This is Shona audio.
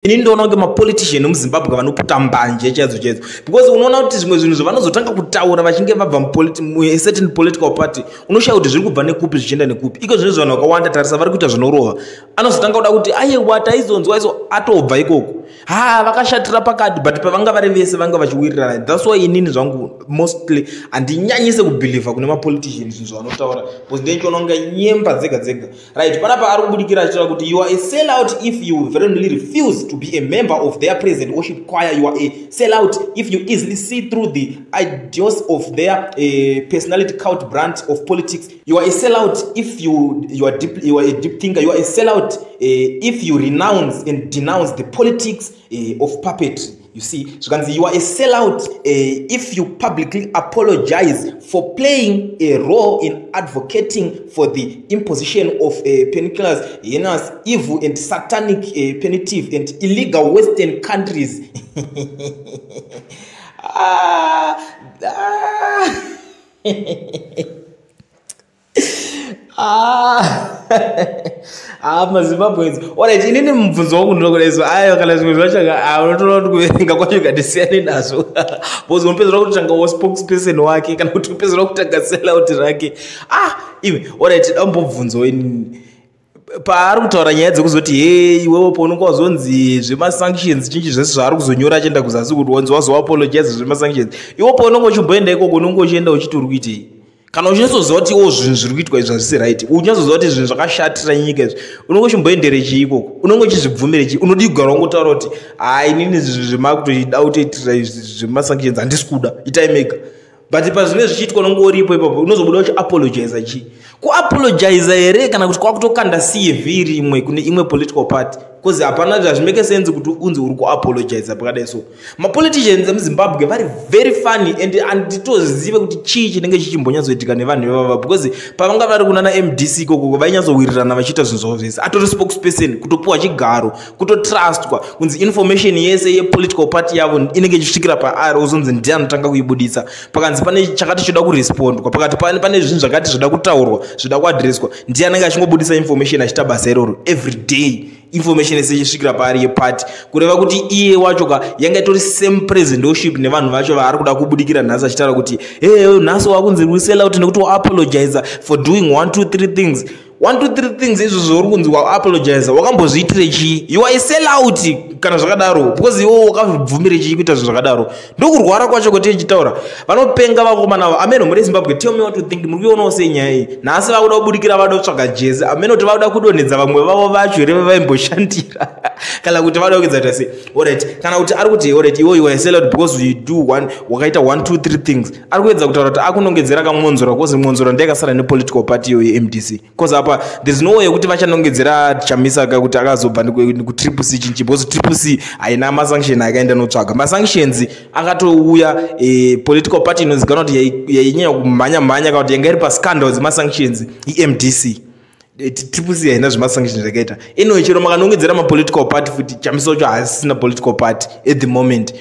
Ini ndoona kunge mapolitician emuZimbabwe vanoputa mbanje chaidzo chaidzo, because unoona kuti zvimwe zvinhu zvavanozotanga kutaura vachinge vabva mucertain political party, unoshaya kuti zviri kubva nekupi zvichienda nekupi. Iko zvinezvi vanhu vakawanda, tarisa, vari kuita zvinorova, anozotanga kuda kuti aiwa, taizonzwa iso atobva ikoko, ha, vakashatira pakati, but pavanga vari vese vanga vachiwirirana. That's why inini zvangu mostly handinyanyise kubhilivha kune mapolitician, zvinhu zvavanotaura, because ndenichiona kunge nyemba dzega dzega. Right, panapa ari kubudikira achitaura kuti you are a sellout if you vehemently refuse to be a member of their praise and worship choir. You are a sellout if you easily see through the ideas of their personality cult brand of politics. You are a sellout if you are a deep thinker. You are a sellout if you renounce and denounce the politics of puppetry. You see, zvikanzi you are a sellout if you publicly apologize for playing a role in advocating for the imposition of pernicious, heinous, evil and satanic, punitive and illegal Western countries. Ah, ah. Ah, ah, maZimbabweans. Alright, inini mubvunzo wangu ndinokuda ayo, kana zvimwe zvacho, ah, unotoona kuti kuverenga kwacho ngatisiyane nazvo, because unopedzera kutotanga waspokesperson wake kana kuti upedzera kutanga sellout rake. Ah, iwe, alright, dambobvunzawo inini, paari kutaura nyaya dzekuzoti he, iwewo paunonge wazonzi zvemasanctions chinchi, zvese zvaari kuzonyora achienda kuzasi kuti wanzi wazoapologize zvemasanctions, iwo paunonge uchimboenda ikoko, unonge uchienda uchiti uri kuitei? Kana uchinyatsoziva kuti iwo zvinhu zviri kuitwa izvi hazvisi right, uchinyatsoziva kuti zvinhu zvakashatira nyika izvi, unonge uchimboendere chii ikoko? Unonge uchizvibvumire chii? Unodi kugara wangotaura kuti hai, inini zvinhu zvemakutoida kutoitira izvi zvemasanctions handisi kuda, itai mega. But pazvinenge zvichiitwa unonge uripo ipapo, unozobuda uchiapologiza chii? Kuapologiza here kana kuti kwakutokanda CV rimwe kune imwe political party? Because hapana, hazvimake sense kuti unzi uri kuapologiza pakadai. So mapoliticians emuZimbabwe vari very funny and handitozive kuti chii chinenge chichimbonyatsoitika nevanhu ivava, because pavanga vari kunana MDC ikoko vainyatsowirirana vachiita zvinhu zvavo zvese. Atori spokesperson, kutopiwa chigaro, kutotrustwa kunzi information yese yepolitical party yavo inenge ichisvikira paari, ozonzi ndiye anotanga kuibuditsa. Pakanzi pane chakati choda kurespondwa, pakati pane zvinhu zvakati zvoda kutaurwa, zvoda kuadreswa, ndiye anenge achingobudisa information, achiita basa iroro every day, information yese ichisvikira paari yepati. Kureva kuti iye wacho ka yanga itori same presidentship nevanhu vacho vaari kuda kubudikira nhasi achitaura kuti e, nhasi wakunzi usellout nekuti waapologiza for doing one two three things, one two three things. Izvozvo uri kunzi waapologiza, wakambozviitire chii? You are a sellout kana zvakadaro, because iwo wakabvumire chii kuita zvinhu zvakadaro? Ndokurwara kwacho kwete ichitaura, vanopenga vakomana avo. Ameno muri Zimbabwe, tell me what you think. Muri kuionawo sei nyaya iyi? Nhasi vakuda kubudikira, vada kutsvaga jezi. Ameno kuti vakuda kudonhedza vamwe vavo vacho here vaimboshandira, kana kuti vada kuedza kuita sei? Alright, kana kuti ari kuti alright, iwo you are a sellout because you do one, wakaita one two three things. Ari kuedza kutaura kuti akunongedzera kaMwonzora, because Mwonzora ndeyakasara nepolitical party iyo yeMDC, because apa there's no way yekuti vachanongedzera Chamisa kakuti akazobva kuTriple C chinchi, because Triple C haina masanction akaenda notsvaga masanctions. Akatouya political party inozikanwa kuti yainyanya kumhanya mhanya kana kuti yanga iri pascandal dzemasanctions iMDC. Triple C haina zvemasanctions zvakaita. Anyway, chero makanongedzera mapolitical party futi, Chamisa wacho haasisina political party at the moment.